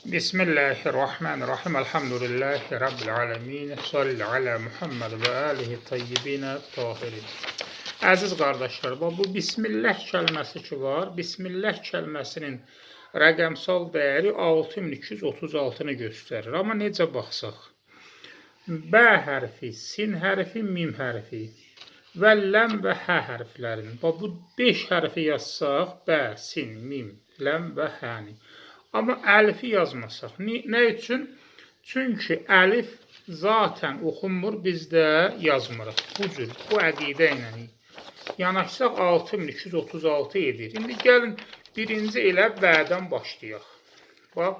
Bismillahirrahmanirrahim. Elhamdülillahi Rabbil alemin. Salli ala Muhammed və alihi tayyibinə tahirin. Əziz qardaşlar, bax, bu Bismillah kəlməsi ki var, Bismillah kəlməsinin rəqəmsal dəyəri 6236-nı göstərir. Amma necə baxsaq, B hərfi, sin hərfi, mim hərfi və ləm və hə hərflərini. Bax, bu 5 hərfi yazsaq, B, sin, mim, ləm və həni. Amma əlifi yazmasaq. Nə üçün? Çünki əlif zaten oxunmur, biz də yazmırıq. Bu cür, bu əqidə ilə yanaşsaq 6236 edir. İndi gəlin birinci elə B-dən başlayaq. Bax,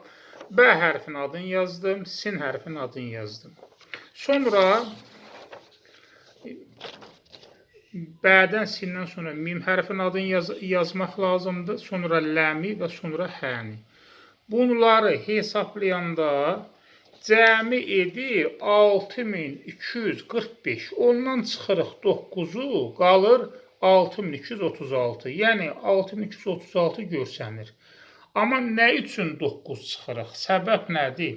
B hərfinin adını yazdım, sin hərfinin adını yazdım. Sonra B-dən sindən sonra mim hərfinin adını yazmaq lazımdır. Sonra ləmi və sonra həni. Bunları hesablayanda cəmi edir 6245. Ondan çıxırıq 9-u, qalır 6236. Yəni 6236 görsənir. Amma nə üçün 9 çıxırıq? Səbəb nədir?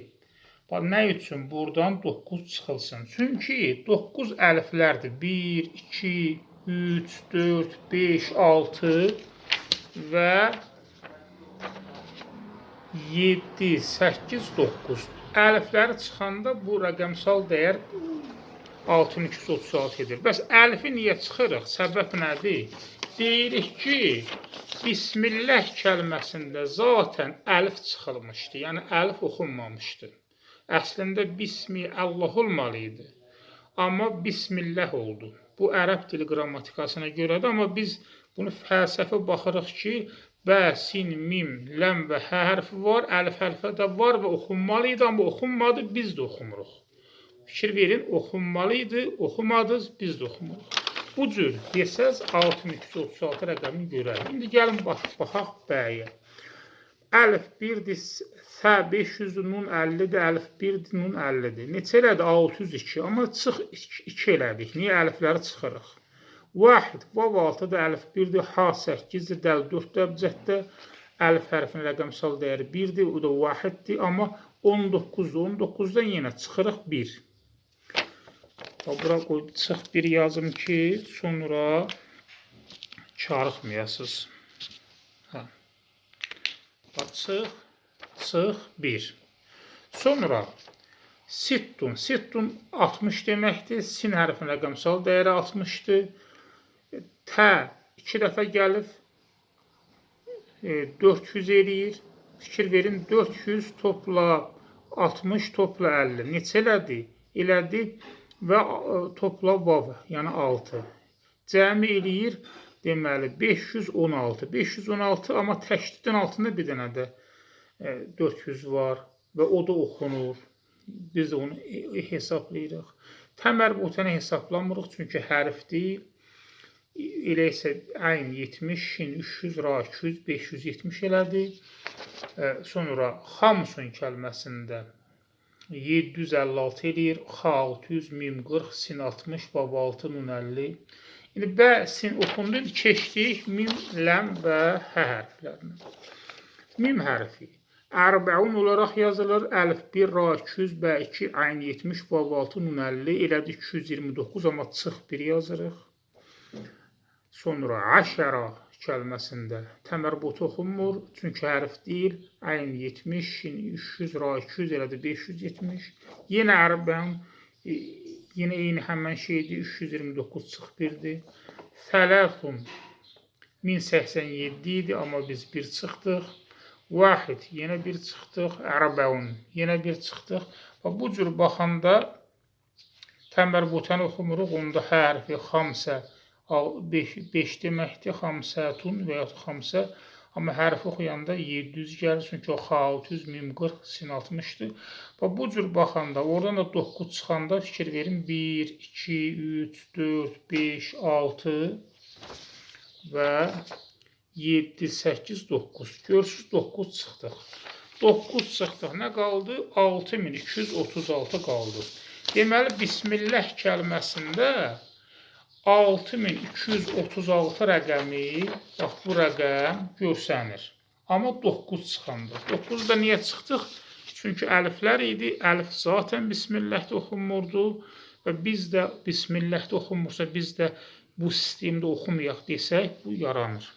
Bax, nə üçün buradan 9 çıxılsın? Çünki 9 əliflərdir. 1, 2, 3, 4, 5, 6 və 7, 8, 9. Əlifləri çıxanda bu rəqəmsal dəyər 6236 edir. Bəs əlifi niyə çıxırıq? Səbəb nədir? Deyirik ki, Bismillah kəlməsində zaten əlif çıxılmışdı. Yəni əlif oxunmamışdı. Əslində Bismi Allah olmalı idi. Amma Bismillah oldu. Bu ərəb dili qrammatikasına görədir, amma biz bunu fəlsəfi baxırıq ki, B, sin, mim, ləm və hə hərfi var, əlif hərfi də var və oxunmalı idi, amma oxunmadı, biz də oxumuruq. Fikir verin, oxunmalı idi, oxumadınız, biz də oxumuruq. Bu cür desəz 6236 rəqəmini görərik. İndi gəlin baxaq B-yə. Əlif 1-dir, Sə 500-dür, nun 50-dir, əlif 1-dir, nun 50-dir. Neçə elədi? 602. Amma çıx 2 elədik. Niyə əlifləri çıxırıq? Vahid, vav 6-dır, əlif 1-dir, ha 8-dir, dəl 4-dür əbcəddə. Əlif hərfinin rəqəmsal dəyəri 1-dir, o da vahiddir, amma 19-dur. 19-dan yenə çıxırıq 1. Bax, bura qoy, çıx 1 yazım ki, sonra çarıxmayasınız. Hə. Bax, çıx 1. Sonra sittun. Sittun 60 deməkdir. Sin hərfinin rəqəmsal dəyəri 60-dır. Tə 2 dəfə gəlib 400 eləyir. Fikir verin, 400 topla 60 topla 50. Neçə elədi? Elədi və topla vav, yəni 6. Cəmi eləyir, deməli 516. 516, amma təşdidin altında bir dənə də 400 var və o da oxunur. Biz də onu hesablayırıq. Təmərbutəni hesablamırıq, çünki hərf deyil. Elə isə əyn 70, şin 300, ra 200, 570 elədi. Sonra xamsun kəlməsində 756 eləyir. X 600, mim 40, sin 60, vav 6, nun 50. İndi B, sin oxundu. İndi keçdik mim, ləm və hə hərflərinə. Mim hərfi Ərbəun olaraq yazılır. Əlif 1, ra 200, B 2, ayn 70, vav 6, nun 50. Elədi 229, amma çıx 1 yazırıq. Sonra aşara kəlməsində təmərbutu oxunmur, çünki hərf deyil. Ayn 70, şin 300, ra 200 elədi 570. Yenə ərbəun, yenə eyni həmən şeydir, 329 çıx 1-dir. Sələsun 1087 idi, amma biz 1 çıxdıq. Vahid yenə 1 çıxdıq. Ərbəun yenə 1 çıxdıq. Və bu cür baxanda təmərbutəni oxumuruq. Onda hə hərfi xamsə 5 deməkdir. Xamsətun və ya xamsə. Amma hərfi oxuyanda 700 gəlir. Çünki o x 600, mim 40, sin 60-dır. Və bu cür baxanda oradan da 9 çıxanda fikir verin 1, 2, 3, 4, 5, 6 və 7, 8, 9. Görürsünüz, 9 çıxdıq. 9 çıxdıq. Nə qaldı? 6236 qaldı. Deməli, Bismillah kəlməsində 6236 rəqəmi, bax bu rəqəm görsənir. Amma 9 çıxanda. 9 da niyə çıxdıq? Çünki əliflər idi, əlif zaten Bismillahdə oxunmurdu və biz də Bismillahdə oxunmursa, biz də bu sistemdə oxumayaq desək, bu yaranır.